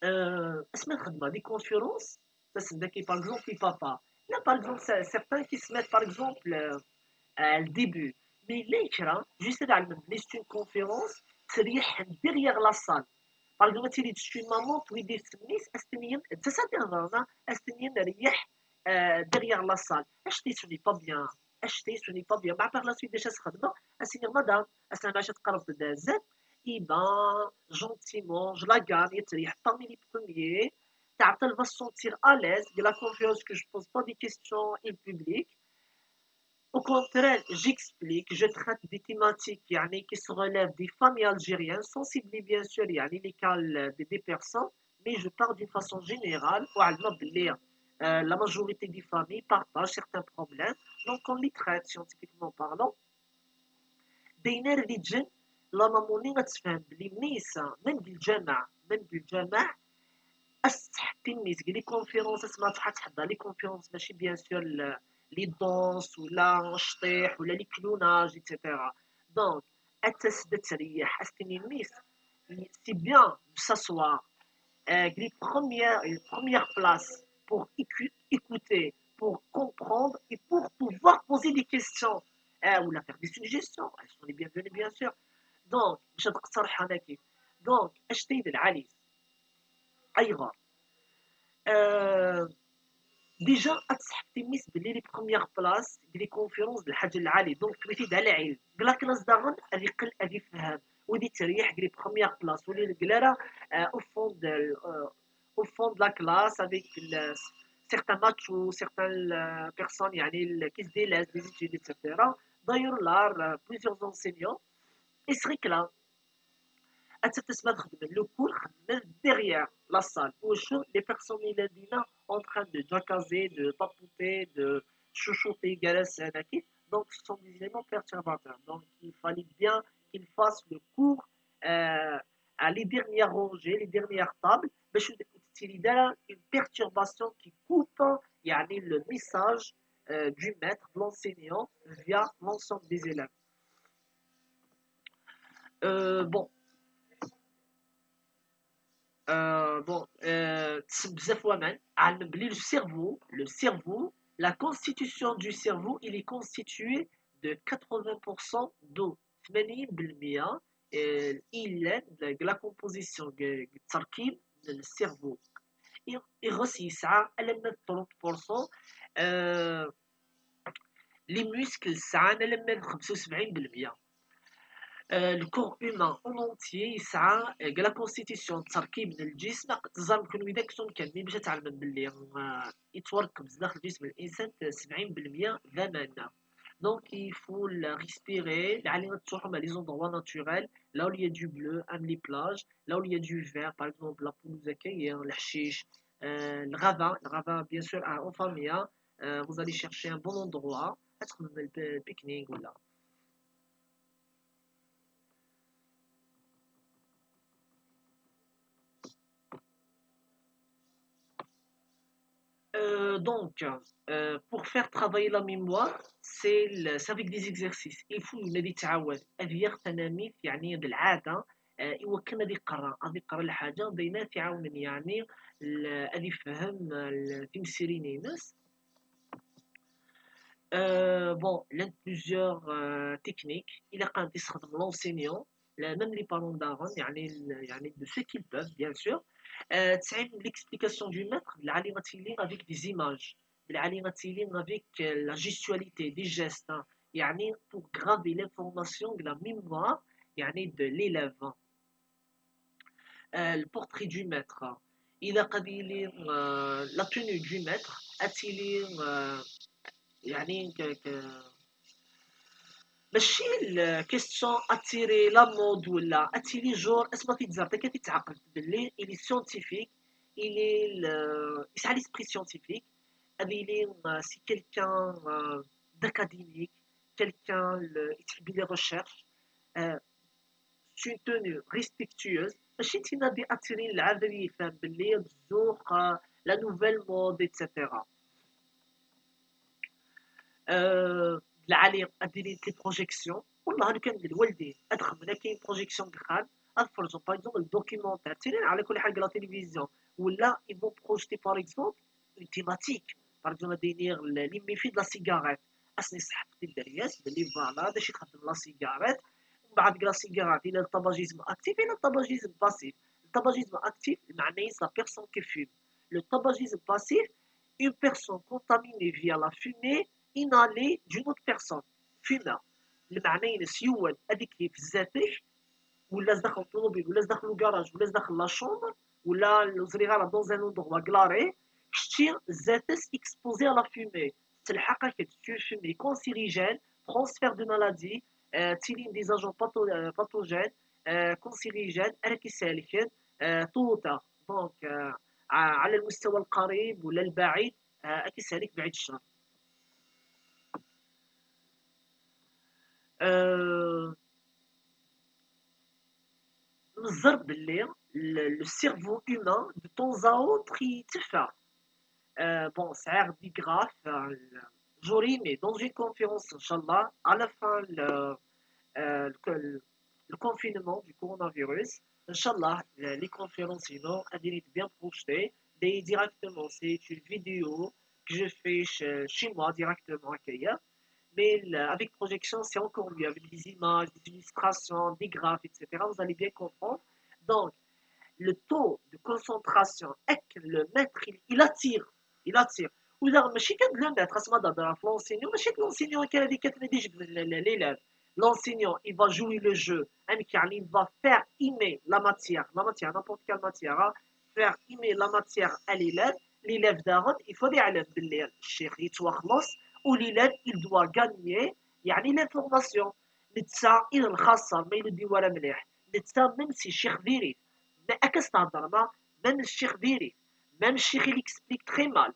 Euh, اسمع خدمة des conférences, ça c'est par exemple في papa. Là, par exemple, certains qui se mettent, par exemple, euh, à le début. Mais les gens, juste à la même, c'est une conférence, c'est derrière la salle. Par exemple, tu es une maman, tu es des semis, est-ce que tu es, c'est ça, c'est ça, derrière la salle. Est-ce que tu es pas bien? Est-ce que tu es pas bien? Bah, par la suite, déjà, c'est خدمة. Est-ce que madame, est-ce que tu as قربت دازت? Eh ben, gentiment, je la gagne, tu es parmi les premiers. تعرف, elle va se sentir à l'aise, de la confiance que je pose pas des questions en public. Au contraire, j'explique, je traite des thématiques يعني, qui se relèvent des familles algériennes, sans cibler bien sûr يعني, les cas des, des personnes, mais je parle d'une façon générale, وعلمة باللي, euh, la majorité des familles partagent certains problèmes, donc on les traite scientifiquement parlant. D'ailleurs, les gens, la maman, elle تفهم بلي ميسا, même بالجمع, même بالجمع, تحطي ميس les conférences, اسمها تحط حدا les conférences, ماشي bien sûr les danses ولا الشطيح ولا les clownages, et cetera. Donc, أتس تريح, أستني ميس, c'est bien de s'asseoir, euh, les premières, les premières places pour écu-, écouter, pour comprendre et pour pouvoir poser des questions. Euh, ou la faire des suggestions, elles sont les bienvenues, bien sûr. Donc, مش هتقصر حنكي. Donc, اش تيد العليس؟ ايغار. Euh, déjà, أتصحف تيميس بلي les premières places, les conférences, الحاجة العالية. Donc, تمثيل على العلم. قال لك ناس داغن، أذي قل، أذي فهم. ودي تريح, les premières places. ولي القلارة, euh, au fond de, euh, au fond de la classe avec le, certains machos, certaines, euh, personnes يعني, qui se délaissent des études, et cetera. D'ailleurs, là, euh, plusieurs enseignants, ils se réclament. أنت تسمى تخدم le cours, خدمة derrière la salle. وشو les personnes الذين en train de jacaser, de tapoter, de chouchouter, جالس هناكي. Donc, ce sont des éléments perturbateurs. Donc, il fallait bien qu'ils fassent le cours, euh, à les dernières rangées, les dernières tables, باش تيري دار une perturbation qui coupe, يعني, le message, euh, du maître, de l'enseignant, via l'ensemble des élèves. Euh, bon. Euh, bon, euh, بزاف ومن علم بلي le cerveau, le cerveau, la constitution du cerveau, il est constitué de quatre-vingts pour cent d'eau. ثمانين بالمية, آه، إلا د la composition, د التركيب ديال le cerveau. إي-، إيغوس يسعى ألم trente pour cent, آه، les muscles سعان ألم خمسة وسبعين بالمية. آه، le corps humain en entier يسعى, آه، la constitution, التركيب ديال الجسم, تزعم كون إذا كنتم كاملين باش تعلم باللي, آه، يتوركب داخل جسم الإنسان سبعين بالمية ذمنا. Donc, il faut le respirer, aller sur les endroits naturels, là où il y a du bleu, comme les plages, là où il y a du vert, par exemple, la pelouse, le hashish, euh, le ravin, le ravin, bien sûr, en famille, hein, euh, vous allez chercher un bon endroit, être le pique-nique, voilà. Euh, donc, euh, pour faire travailler la mémoire, c'est le, c'est avec des exercices. Il faut يتعود, هذه تنمية يعني بالعادة, آه، إوا كان غادي يقرا, غادي يقرا الحاجة, دايما تعاون يعني ال-، غادي يفهم ال-، تمسيرين ينس. Euh, bon, l'un de plusieurs euh, techniques, il a quand même l'enseignant, même les parents d'Aaron, يعني, يعني de ce qu'ils peuvent, bien sûr. Euh, l'explication du maître, avec des images, avec euh, la gestualité, des gestes, hein, يعني, pour graver l'information de la mémoire, يعني, de l'élève. Euh, le portrait du maître, il a la tenue du maître, يعني, ماشي ال question attirer la mode ولا attirer genre اسمها في تزرت كيف تعقل باللي il est scientifique, il est يسعى l'esprit scientifique, il est c'est quelqu'un d'académique, quelqu'un يتحب les recherches, c'est une tenue respectueuse, ماشي تينا دي attirer العذر يفهم باللي الذوق, la nouvelle mode, et cetera. العالي اديري لي projections, والله لو كان الوالدين ادخل هنا كاين projection دخل افرجوا par exemple ال documentaire تيرين على كل حال la télévision ولا ils vont projeter par exemple une thématique, par exemple دينير les méfaits de la cigarette, اسني صحفت الدرياس باللي voilà داش يخدم la cigarette, ومن بعد la cigarette الى ال tabagisme actif الى ال tabagisme passif. Le tabagisme actif معناه la personne qui fume. Le tabagisme passif, une personne contaminée via la fumée inhalée d'une autre personne fumeur. المعنى ينس يول هذيك في ذاتك, ولا داخل الطوموبيل ولا داخل الكراج ولا داخل la chambre ولا الزريغه dans un endroit claré, شتي ذاتك exposé à la fumée, تلحقك une fumée cancérigène, transfert de maladie, تيلين des agents pathogènes, cancérigènes, راكي سالكين, طوطه. Donc على المستوى القريب ولا البعيد, راكي سالك بعيد الشر. نزر باللي le cerveau humain de temps à autre يتفع. Bon, c'est des graphes, j'aurai, mais dans une conférence, Inch'Allah, à la fin, le, le confinement du coronavirus, Inch'Allah, les conférences, sinon, elles viennent bien projetées. Directement, c'est une vidéo que je fais chez, chez moi directement, mais avec projection, c'est encore mieux, avec des images, des illustrations, des graphes, et cetera. Vous allez bien comprendre. Donc, le taux de concentration avec le maître, il, il attire, il attire. ولا ماشي كان le maître, اسمها تهضر في l'enseignant, ماشي l'enseignant كان هذيك كتنادي جبد l'élève. L'enseignant, il va jouer le jeu, يعني, il va faire aimer la matière, la matière, n'importe quelle matière, hein, faire aimer la matière à l'élève. L'élève داغن il faut يعلم باللي الشيخ يتوخلص, وليلاد il doit gagner, يعني, l'information. نتا إلى الخاصة ما يلدي ولا مليح. نتا même si الشيخ ديري, ما أكس تهضر ما même الشيخ ديري, même الشيخ il explique très mal,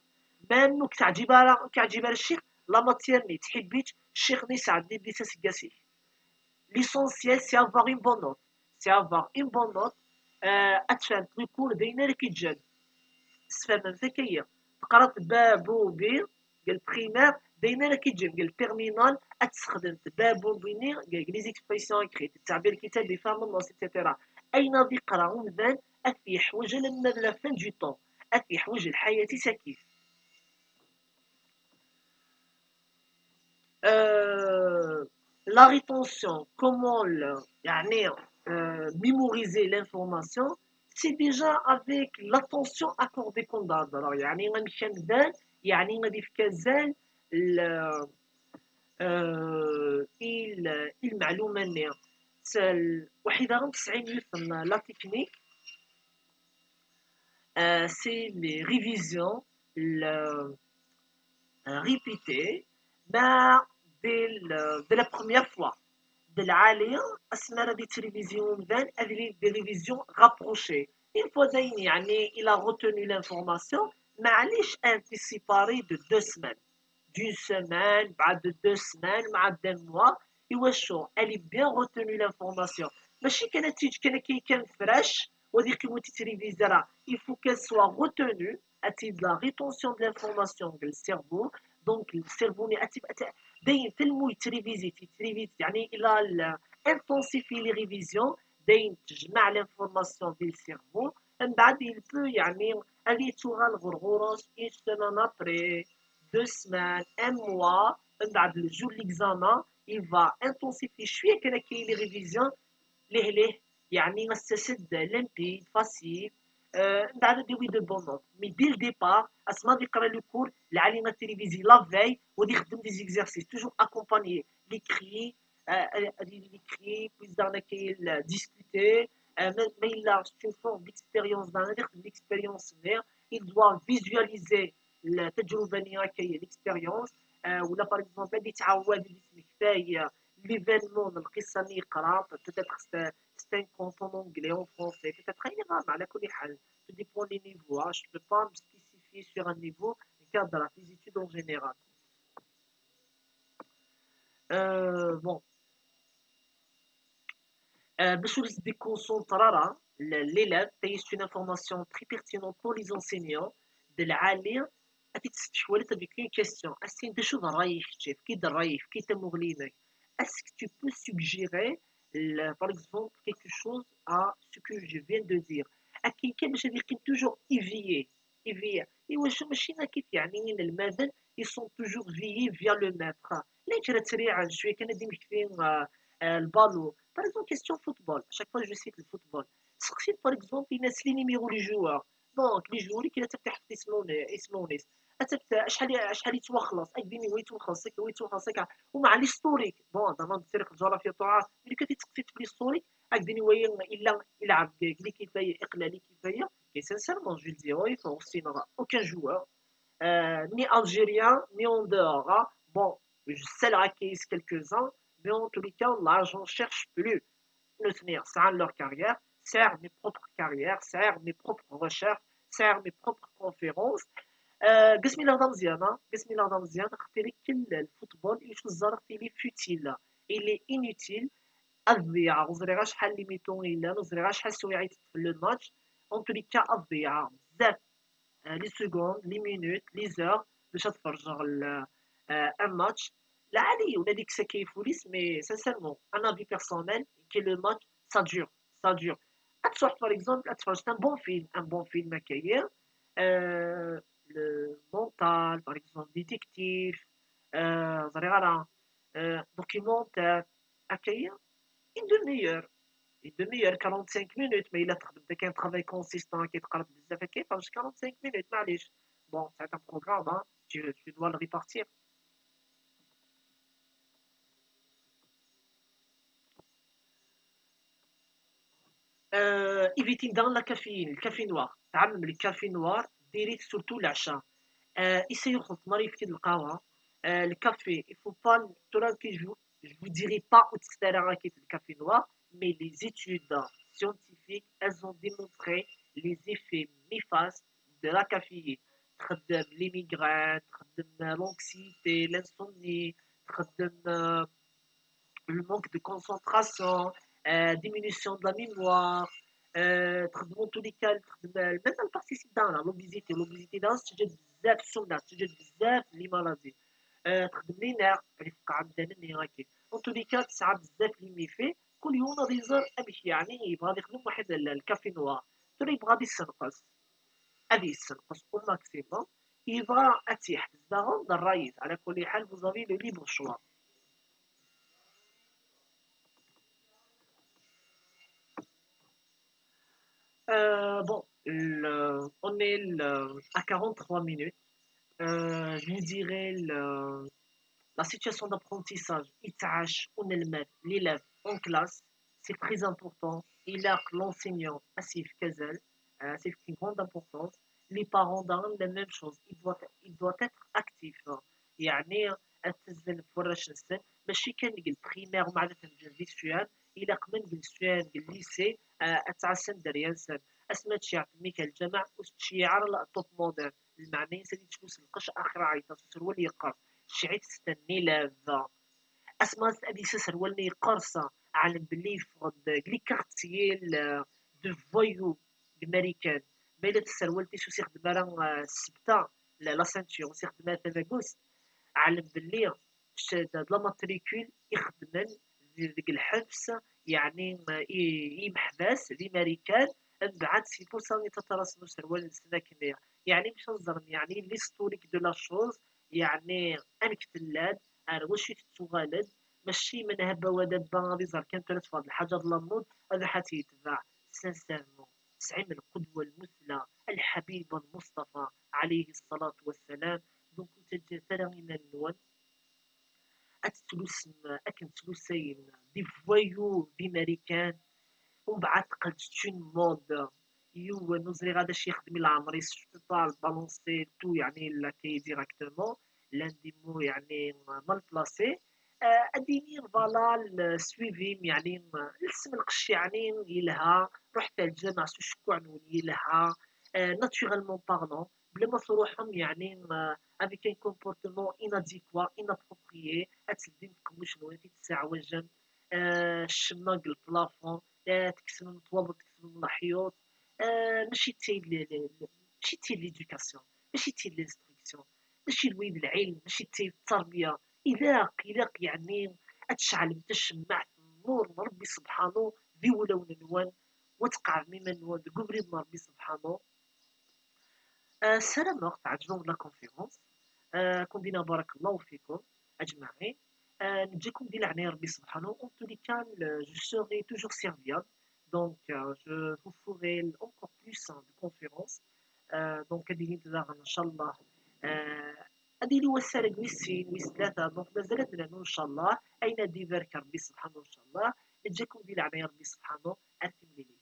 même كتعجب على كتعجب على الشيخ la matière ني تحبيت الشيخ ني سعد دي بيسا سكاسي. L'essentiel c'est avoir une bonne note, c'est avoir une bonne note. اتفهم le cours داينا لك يتجن سفهم فكية تقرات بابو بي قال primaire دايما راه كيجي قال terminale اتستخدم بابو بيني قال les expressions écrites التعبير الكتابي فهم النص et cetera. اين ذي قرا ومذان افي حوجه لما la fin du temps افي حوجه الحياه سكيف. La rétention, comment le, يعني, euh, mémoriser l'information, c'est déjà avec l'attention accordée qu'on a. Alors, يعني, غنمشي نبان, يعني, غادي في كازال, ال-, euh, il, المعلومة ني. تال-, واحد غير تسعين يوثن la technique. Euh, c'est les révisions, le, euh, répétées, mais dès, le, dès la première fois. De العالي, اسمها هذه التلفزيون بان, هذه des révisions rapprochées. Une fois داين, يعني, il a retenu l'information, معليش un petit séparé de deux semaines. D'une semaine, بعد deux semaines, بعد d'un mois, يوشو, elle est bien retenue l'information. ماشي كان تيجي كان كي كان fresh, ودي قيمة تيتريفيزي راه, il faut qu'elle soit retenue, اتي de la rétention de l'information ديال le cerveau. Donc le cerveau ني اتي داين تلمو يتريفيزي, تيتريفيزي, يعني, il a intensifié les révisions, داين تجمع l'information ديال le cerveau, من بعد il peut, يعني, هذه توغال غرغوروس une semaine après, deux semaines, un mois, من بعد le jour de l'examen il va intensifier شويه كان كاين les révisions ليه ليه يعني غتسد limpide facile. من بعد ديوي de bonnes notes mais dès le départ اسمع غادي يقرا le cours العالي غادي réviser la veille وغادي يخدم des exercices toujours accompagné l'écrit l'écrit puis زعما كاين discuter. ما الا c'est une forme d'expérience زعما غادي يخدم l'expérience mais il doit visualiser التجربه اللي راهي l'expérience. ولا par exemple غادي تعاود باسم كفايه l'événement القصه اللي يقرا peut-être c'est un conte en anglais en français peut-être اي نظام على كل حال. Tout dépend les niveaux. Je peux pas me spécifier sur un niveau. نهضر في les études en général. Bon, باش وليت déconcentrer راه l'élève c'est une information très pertinente pour les enseignants. د العالي غادي تستشوالت avec une question: اسين، انت شو رايك شايف كي رايك كي تمغلينك؟ Est-ce que tu peux suggérer par exemple quelque chose à ce que je viens de dire؟ اكي كان باش يقيم toujours éveillé. ايفيا ايوا شو ماشي كيف يعني المادن ils sont toujours veillés vers le maître. لا كرا تريعا شويه كان ديما كفين البالو par exemple question football chaque fois je cite le football سقسيت par exemple الناس les numéros les joueurs donc les joueurs كي تفتح في اسموني اسمونيس اتبت شحال شحال يتوخلص اكديني ويتو خاصك ويتو خاصك ومع l'historique bon زعما التاريخ الجغرافيا طوعات ملي كتسقسيت في l'historique اكديني وين الا يلعب كلي كيفايا اقلالي كيفايا كي sincèrement je le dis oui فهو سينغا aucun joueur ni algérien ni en dehors. Bon, je sais la case quelques-uns mais en tous les cas là j'en cherche plus. نثني سعى leur carrière سعى mes propres carrières سعى mes propres recherches سعى mes propres conférences. قسمي لهضا مزيانه قسمي لهضا مزيان خطي لك كل الفوتبول يشوز زرق il est futile il est inutile. الضيعه وزريغه شحال les mi-temps الا وزريغه شحال سويعه يتطفل le match. En tous les cas الضيعه بزاف les secondes les minutes les heures باش تفرجغ un match. لا علي ولا ديك سكيف وليس mais sincèrement un avis personnel كي le match ça dure ça dure. اتفرج par exemple اتفرج un bon film un bon film هكايا le mental par exemple détective زريغه documentaire هكايا une demi-heure une demi-heure quarante-cinq minutes mais الا تخدم كاين travail consistant كيتقرب بزاف كيفاش quarante-cinq minutes معليش. Bon c'est un programme hein tu, tu dois le répartir. Éviter dans la caféine le café noir تعمم le café noir ديريه surtout العشاء. Essaye خذ مريض كي القهوه le café il faut pas ترى كي je vous dirai pas وتسترى كيف le café noir mais les études scientifiques elles ont démontré les effets néfastes de la caféine. تخدم les migraines تخدم l'anxiété l'insomnie تخدم le manque de concentration diminution de la mémoire تخدم en tous les cas تخدم même la partie sida l'obésité l'obésité là تجد بزاف السمنه تجد بزاف les maladies تخدم les nerfs اللي في القاع مدنني راكي en tous les cas تسعى بزاف les méfaits. كل يوم غادي يزر امشي يعني يبغى يخدم واحد le café noir ترى يبغى غادي يسنقص غادي يسنقص au maximum يبغى اتيح بزاف الرايز على كل حال vous avez le libre choix. Euh, bon, le, on est le, à quarante-trois minutes. Euh, je vous dirais le, la situation d'apprentissage, يتعاش ونلمد l'élève en classe, c'est très important. Il a l'enseignant à suivre كازال, c'est une grande importance. Les parents dans la même chose, il doit, il doit être actif. يعني اتزن في ورش السن ماشي كان نقل primaire وما عاد تنجز les sciences الا قمن نقل sciences نقل lycée اتعسن دريان سن اسمى تشيع تميك الجمع وتشيع على top modèle المعنى سدي تشوس القش اخر عيطه سروال يقر شعيت ستني لذا اسمى ادي سروال يقرص عالم بلي يفقد les quartiers de voyous الماريكان ما الا تسروال تيسو سيخدم راه السبته la ceinture سيخدم راه تباكوس عالم بلي هاد la matricule يخدمن ديك الحبس يعني يمحبس les Américains. من بعد c'est pour ça تترسم سروال السنه كنيه يعني باش نزرم يعني l'historique de la chose يعني انك تلاد ar wacu i tettuɣal-d, mačči ma nhebba wa dabba ad iẓer kan tura teffeɣ-d lḥaǧa d la mode, ad ruḥ ad tt-yetbeɛ. Sincèrement, tesɛim lqudwa lmusla, lḥabiba Lmustafa, ɛalayhi ṣṣalatu wassalam. Donc, ur ttaǧǧat ara iman-nwen ad tettlusem akken ttlusayen des voyous d imarikan, umbeɛd teqqel-d une mode, yiwen ur ẓriɣ ad acu yexdem i leɛmer-is, je peux pas le balancer tout, yeɛni, la cahier directement, l'un des mots, yeɛni, mal placé. Euh, ad d-iniɣ, voilà, le suivi-m, yeɛni, lsem lqecc, yeɛni, yelha, ruḥet ar lǧameɛ s ucekkuɛ-nwen yelha, euh, naturellement parlant, bla ma truḥem, yeɛni, euh, avec un comportement inadéquat, inapproprié, ad teldim tqemmuc-nwen ad t-id-tesseɛwajem, euh, ccemma deg lplafond, euh, tkesmem ṭṭwabel, tkesmem leḥyuḍ, euh, mačči d tayi l-, l-, l-, mačči d tayi l'éducation, mačči d tayi l'instruction, mačči d wayi d lɛilm, mačči d tayi tterbiya. Ilaq, ilaq, yeɛni, ad tceɛlem tacemmaɛt n nnur n Ṛebbi subḥanu di wulawen-nwen, u ad tqeɛɛdem iman-nwen deg ubrid n Ṛebbi subḥanu. Euh, ssarameɣ teɛǧeb-awen la conférence. Euh, ad ken-d-iniɣ barakallahu fikum ajmaɛin. Euh, neǧǧa-ken di leɛnaya n Ṛebbi subḥanu. En tous les cas, le, je serai toujours serviable. Donc, euh, je vous ferai encore plus, hein, de conférences. Euh, donc, ad ilint daɣen, ncallah, euh, ad yili wass ara deg wis sin, wis tlata, donc mazal ad d-nernu, ncallah, ayen ad d-ibarek Ṛebbi subḥanu, ncallah. Neǧǧa-ken di leɛnaya n Ṛebbi subḥanu, ar timlilit.